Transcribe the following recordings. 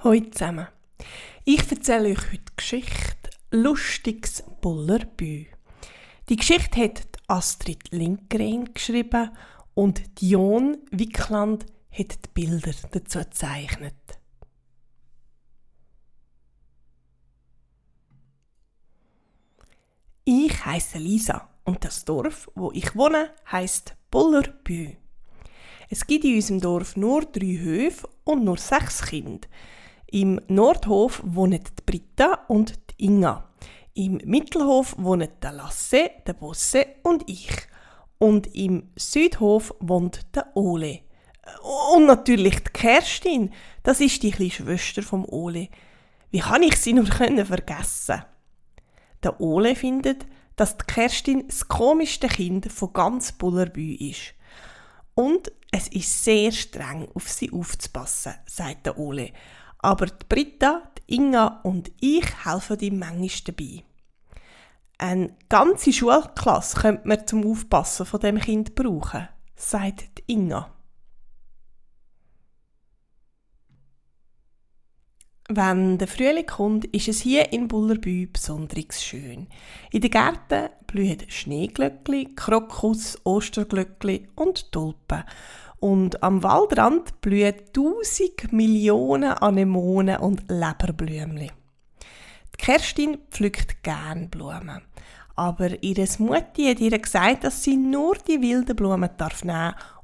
Hallo zusammen. Ich erzähle euch heute die Geschichte «Lustiges Bullerbü». Die Geschichte hat Astrid Lindgren geschrieben und Dion Wickland hat die Bilder dazu gezeichnet. Ich heisse Lisa und das Dorf, wo ich wohne, heisst Bullerbü. Es gibt in unserem Dorf nur 3 Höfe und nur 6 Kinder. Im Nordhof wohnen die Britta und die Inga. Im Mittelhof wohnen der Lasse, der Bosse und ich. Und im Südhof wohnt der Ole. Und natürlich die Kerstin, das ist die kleine Schwester vom Ole. Wie kann ich sie nur vergessen? Der Ole findet, dass die Kerstin das komischste Kind von ganz Bullerbü ist. Und es ist sehr streng, auf sie aufzupassen, sagt der Ole. Aber die Britta, die Inga und ich helfen ihm manchmal dabei. Eine ganze Schulklasse könnte man zum Aufpassen von dem Kind brauchen, sagt die Inga. Wenn der Frühling kommt, ist es hier in Bullerbü besonders schön. In den Gärten blühen Schneeglöckli, Krokus, Osterglöckli und Tulpen. Und am Waldrand blühen 1000 Millionen Anemonen und Leberblümli. Die Kerstin pflückt gern Blumen. Aber ihre Mutti hat ihr gesagt, dass sie nur die wilden Blumen nehmen darf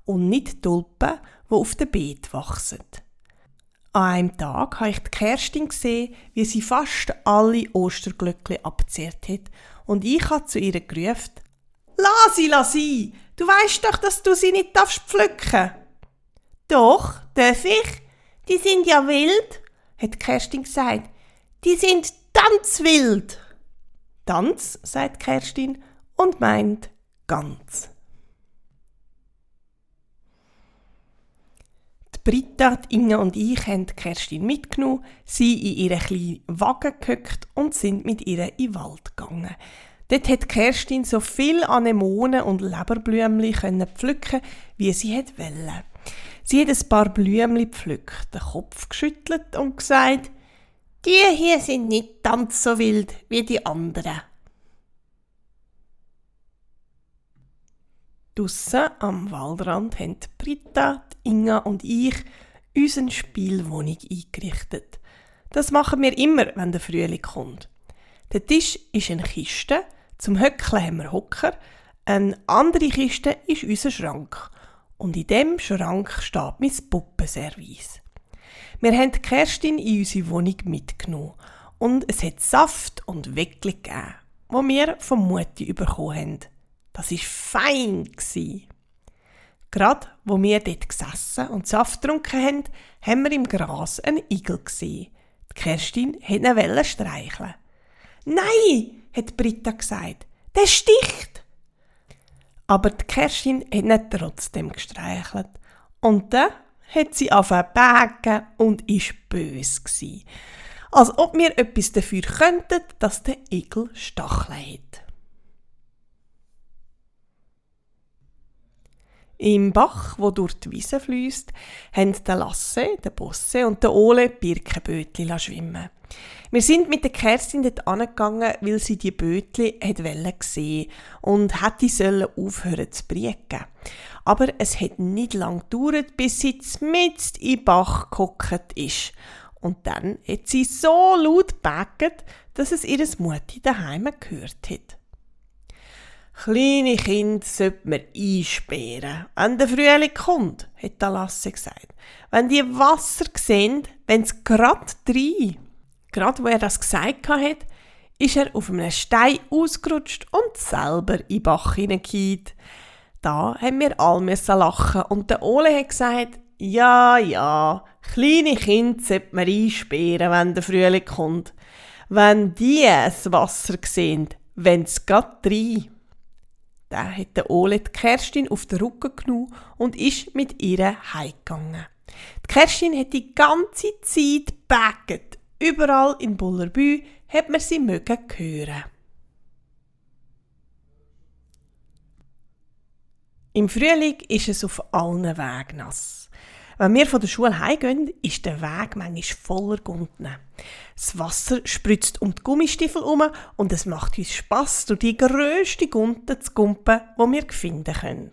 und nicht Tulpen, die auf dem Beet wachsen. An einem Tag habe ich die Kerstin gesehen, wie sie fast alle Osterglöckli abgezehrt hat. Und ich habe zu ihr gerufen: Lass sie! Du weisst doch, dass du sie nicht pflücken darfst. Doch, darf ich? Die sind ja wild, hat Kerstin gesagt. Die sind ganz wild. Tanz, sagt Kerstin und meint ganz. Die Britta, die Inga und ich haben Kerstin mitgenommen, sie in ihren kleinen Wagen gehockt und sind mit ihr in den Wald gegangen. Dort hat Kerstin so viel Anemonen und Leberblümli pflücken, wie sie wollte. Sie hat ein paar Blümli gepflückt, den Kopf geschüttelt und gesagt: Die hier sind nicht ganz so wild wie die anderen. Draussen am Waldrand haben Britta, Inga und ich unsere Spielwohnung eingerichtet. Das machen wir immer, wenn der Frühling kommt. Der Tisch ist eine Kiste, zum Höckeln haben wir Hocker, eine andere Kiste ist unser Schrank. Und in diesem Schrank steht mein Puppenservice. Wir haben Kerstin in unsere Wohnung mitgenommen und es hat Saft und Weckli gegeben, die wir von Mutti bekommen haben. Das war fein. Gerade wo wir dort gesessen und Saft getrunken haben wir im Gras einen Igel gesehen. Die Kerstin wollte ihn streicheln. «Nein!» hat Britta gesagt. «Der sticht!» Aber die Kerstin hat ihn trotzdem gestreichelt. Und dann hat sie angefangen zu bägen und war böse. Als ob wir etwas dafür könnten, dass der Igel Stacheln hat. Im Bach, wo durch die Wiese fliesst, haben der Lasse, der Bosse und der Ole Birkenbötli schwimmen. Wir sind mit der Kerstin dort angegangen, weil sie die Bötli sehen und hätte aufhören zu brieken. Aber es hat nicht lange gedauert, bis sie mitten im Bach gehockt ist. Und dann hat sie so laut gebägt, dass es ihr Mutti daheim gehört hat. «Kleine Kinder sollte man einsperren, wenn der Frühling kommt», hat der Lasse gesagt. «Wenn die Wasser sehen, wenn sie gerade rein.» Gerade wo er das gesagt hat, ist er auf einem Stein ausgerutscht und selber in den Bach hineingefallen. Da haben wir alle lachen und der Ole hat gesagt: Ja, kleine Kinder sollte man einsperren, wenn der Frühling kommt. Wenn die das Wasser sehen, wenn sie gerade rein.» Da hat der Ole die Kerstin auf den Rücken genommen und ist mit ihr heimgegangen. Die Kerstin hat die ganze Zeit gebägt. Überall in Bullerbü hat man sie hören. Im Frühling ist es auf allen Wegen nass. Wenn wir von der Schule heimgehen, ist der Weg manchmal voller Gunten. Das Wasser spritzt um die Gummistiefel herum und es macht uns Spass, durch die grösste Gunte zu gumpen, die wir finden können.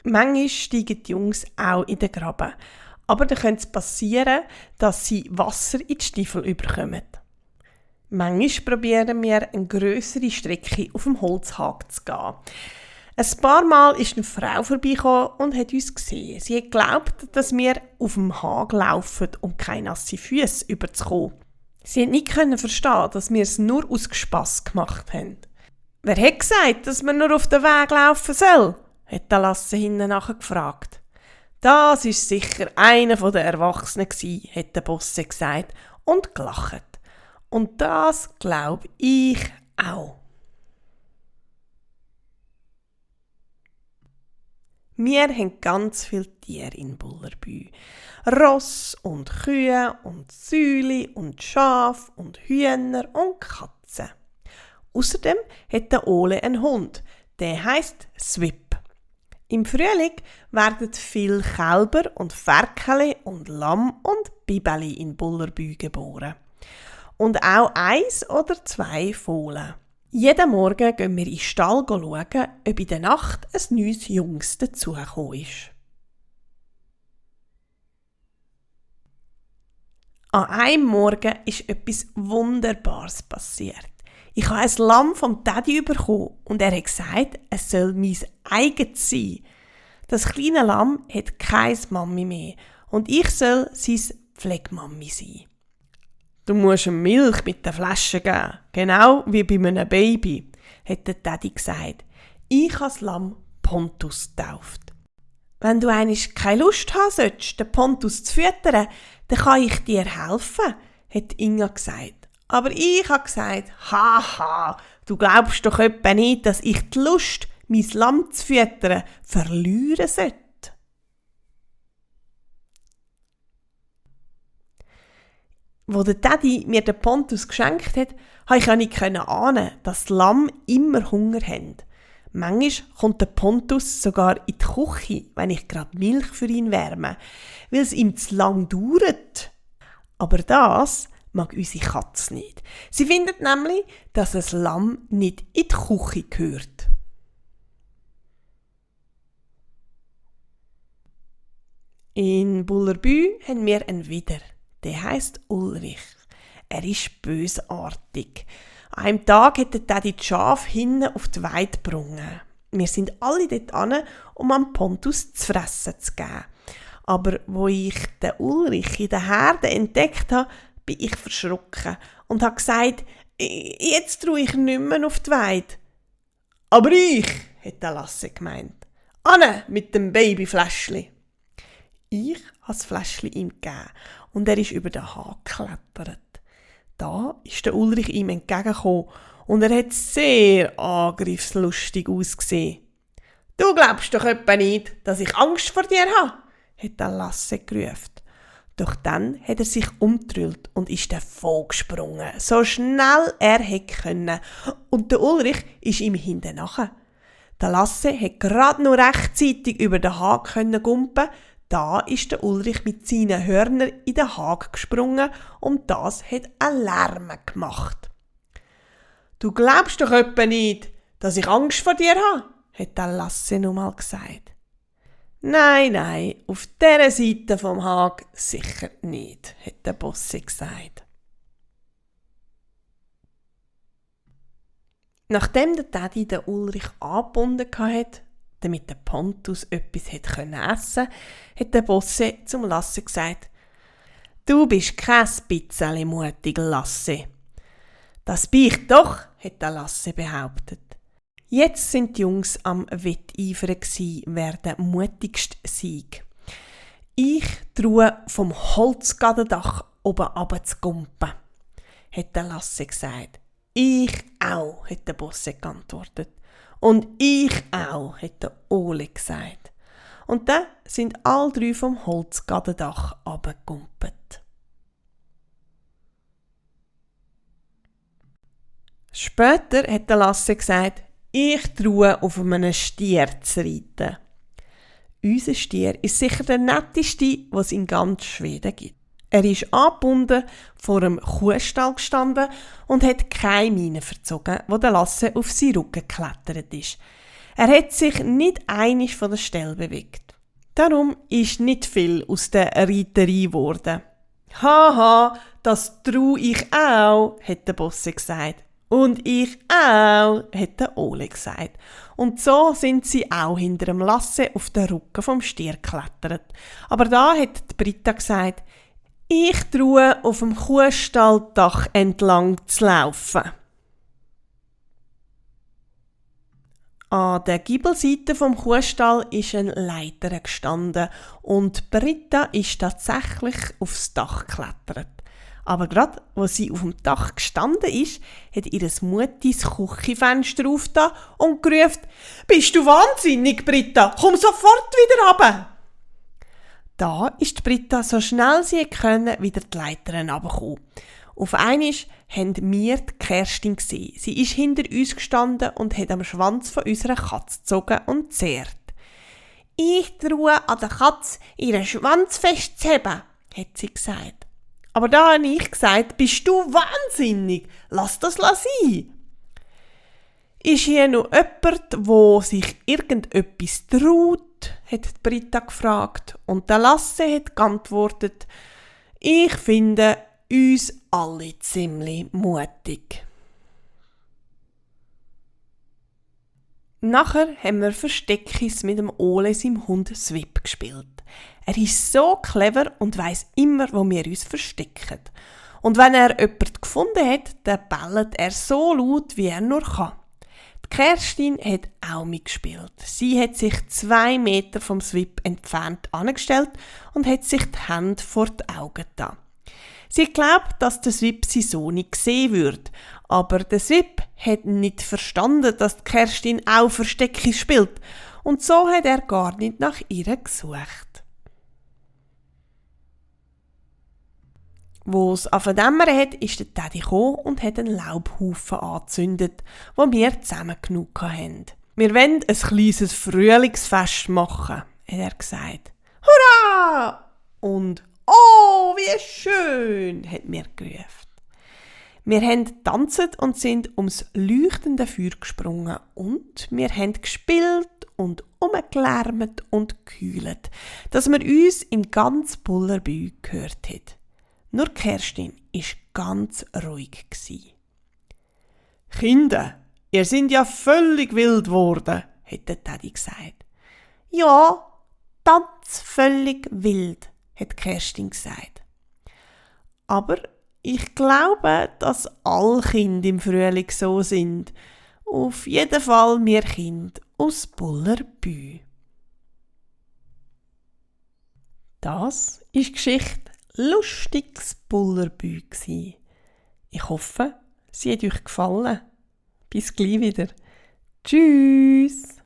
Manchmal steigen die Jungs auch in den Graben, aber dann könnte es passieren, dass sie Wasser in die Stiefel überkommen. Manchmal probieren wir, eine grössere Strecke auf dem Holzhaken zu gehen. Ein paar Mal ist eine Frau vorbeigekommen und hat uns gesehen. Sie hat geglaubt, dass wir auf dem Haken laufen, um keine nassen Füße überzukommen. Sie hat nicht verstehen, dass wir es nur aus Spass gemacht haben. «Wer hat gesagt, dass man nur auf den Weg laufen soll?» hat der Lasse hinten nachher gefragt. «Das war sicher einer der Erwachsenen», hat der Bosse gesagt und gelacht. Und das glaube ich auch. Wir haben ganz viele Tiere in Bullerbü. Ross und Kühe und Säule und Schaf und Hühner und Katzen. Außerdem hat der Ole einen Hund, der heisst Swip. Im Frühling werden viele Kälber und Ferkeli und Lamm und Bibeli in Bullerbü geboren. Und auch 1 oder 2 Fohlen. Jeden Morgen gehen wir in den Stall schauen, ob in der Nacht ein neues Jungs dazugekommen ist. An einem Morgen ist etwas Wunderbares passiert. Ich habe ein Lamm vom Daddy bekommen und er hat gesagt, es soll mein eigenes sein. Das kleine Lamm hat keine Mami mehr und ich soll sein Pflegmami sein. «Du musst ihm Milch mit der Flasche geben, genau wie bei einem Baby», hat der Daddy gesagt. Ich habe das Lamm Pontus getauft. «Wenn du einmal keine Lust haben sollst, den Pontus zu füttern, dann kann ich dir helfen», hat Inga gesagt. Aber ich habe gesagt, «Haha, du glaubst doch etwa nicht, dass ich die Lust, mein Lamm zu füttern, verlieren sollte.» Wo der Daddy mir den Pontus geschenkt hat, konnte ich ja nicht ahnen, dass die Lamm immer Hunger haben. Manchmal kommt der Pontus sogar in die Küche, wenn ich gerade Milch für ihn wärme, weil es ihm zu lang dauert. Aber das mag unsere Katze nicht. Sie findet nämlich, dass ein Lamm nicht in die Küche gehört. In Bullerbü haben wir einen Widder. Der heisst Ulrich. Er ist bösartig. An einem Tag hat der Daddy die Schafe hinten auf die Weide gebracht. Wir sind alle dort hin, um am Pontus zu fressen zu geben. Aber wo ich den Ulrich in der Herde entdeckt habe, bin ich verschrocken und habe gesagt, jetzt traue ich nicht mehr auf die Weide. «Aber ich», hat der Lasse gemeint. «Anne mit dem Babyfläschli.» Ich habe das Fläschchen ihm gegeben und er ist über den Haken geklettert. Da ist der Ulrich ihm entgegengekommen und er hat sehr angriffslustig ausgesehen. «Du glaubst doch etwa nicht, dass ich Angst vor dir habe», hat der Lasse gerufen. Doch dann hat er sich umgedreht und ist davon gesprungen, so schnell er hätte können. Und der Ulrich ist ihm hinten nachher. Der Lasse hat gerade noch rechtzeitig über den Haken gumpen. Da ist der Ulrich mit seinen Hörnern in den Haken gesprungen und das hat einen Lärm gemacht. «Du glaubst doch etwa nicht, dass ich Angst vor dir habe», hat der Lasse nochmal gesagt. Nein, auf dieser Seite vom Haken sicher nicht», hat der Bosse gesagt. Nachdem der Daddy den Ulrich angebunden hatte, damit der Pontus etwas essen konnte, hat der Bosse zum Lasse gesagt, «Du bist kein bisschen mutig, Lasse.» «Das bin ich doch», hat der Lasse behauptet. Jetzt sind die Jungs am Wetteifern wer der mutigste Sieg. «Ich traue vom Holzgadendach oben runter zu gumpen», hat der Lasse gesagt. «Ich auch», hat der Bosse geantwortet. «Und ich auch», hat der Ole gesagt. Und dann sind alle 3 vom Holzgadendach runtergegumpelt. Später hat der Lasse gesagt, «Ich traue auf einem Stier zu reiten.» Unser Stier ist sicher der netteste, was es in ganz Schweden gibt. Er ist angebunden vor einem Kuhstall gestanden und hat keine Miene verzogen, wo der Lasse auf seinen Rücken geklettert ist. Er hat sich nicht einig von der Stelle bewegt. Darum ist nicht viel aus der Reiterei geworden. «Haha, das trau ich auch», hat der Bosse gesagt. «Und ich auch», hat der Ole gesagt. Und so sind sie auch hinter dem Lasse auf den Rücken vom Stier geklettert. Aber da hat die Britta gesagt, «Ich traue, auf dem Kuhstalldach entlang zu laufen.» An der Giebelseite vom Kuhstall ist ein Leiter gestanden und Britta ist tatsächlich aufs Dach geklettert. Aber gerade, als sie auf dem Dach gestanden ist, hat ihr Mutti das Küchenfenster aufgetan und gerufen, «Bist du wahnsinnig, Britta? Komm sofort wieder runter!» Da ist Britta so schnell sie konnte wieder die Leitern runtergekommen. Auf einmal haben wir die Kerstin gesehen. Sie ist hinter uns gestanden und hat am Schwanz von unserer Katze gezogen und zerrt. «Ich traue an der Katze, ihren Schwanz festzuheben», hat sie gesagt. Aber da habe ich gesagt, «Bist du wahnsinnig? Lass das sein!» «Ist hier noch jemand, wo sich irgendetwas traut?» hat Britta gefragt. Und der Lasse hat geantwortet, «Ich finde uns alle ziemlich mutig.» Nachher haben wir Versteckis mit dem Ole, seinem Hund Swip, gespielt. Er ist so clever und weiss immer, wo wir uns verstecken. Und wenn er jemanden gefunden hat, dann bellt er so laut, wie er nur kann. Die Kerstin hat auch mitgespielt. Sie hat sich 2 Meter vom Swip entfernt angestellt und hat sich die Hände vor die Augen getan. Sie glaubt, dass der Swip sie so nicht sehen würde. Aber der Swip hat nicht verstanden, dass die Kerstin auch Verstecke spielt. Und so hat er gar nicht nach ihr gesucht. Wo es angefangen hat, ist der Teddy gekommen und hat einen Laubhaufen angezündet, wo wir zusammen genug hatten. «Wir wollen ein kleines Frühlingsfest machen», hat er gesagt. «Hurra!» und «Oh, wie schön!» hat mir gerufen. Wir haben getanzt und sind ums leuchtende Feuer gesprungen und wir haben gespielt und umgelärmt und gekühlt, dass wir uns in ganz Bullerbü gehört haben. Nur Kerstin war ganz ruhig. «Kinder, ihr seid ja völlig wild geworden», hat der Teddy gesagt. «Ja, ganz völlig wild», hat Kerstin gesagt. «Aber ich glaube, dass alle Kinder im Frühling so sind. Auf jeden Fall wir Kinder aus Bullerbü.» Das ist die Geschichte «Lustiges Bullerbü». Ich hoffe, sie hat euch gefallen. Bis gleich wieder. Tschüss!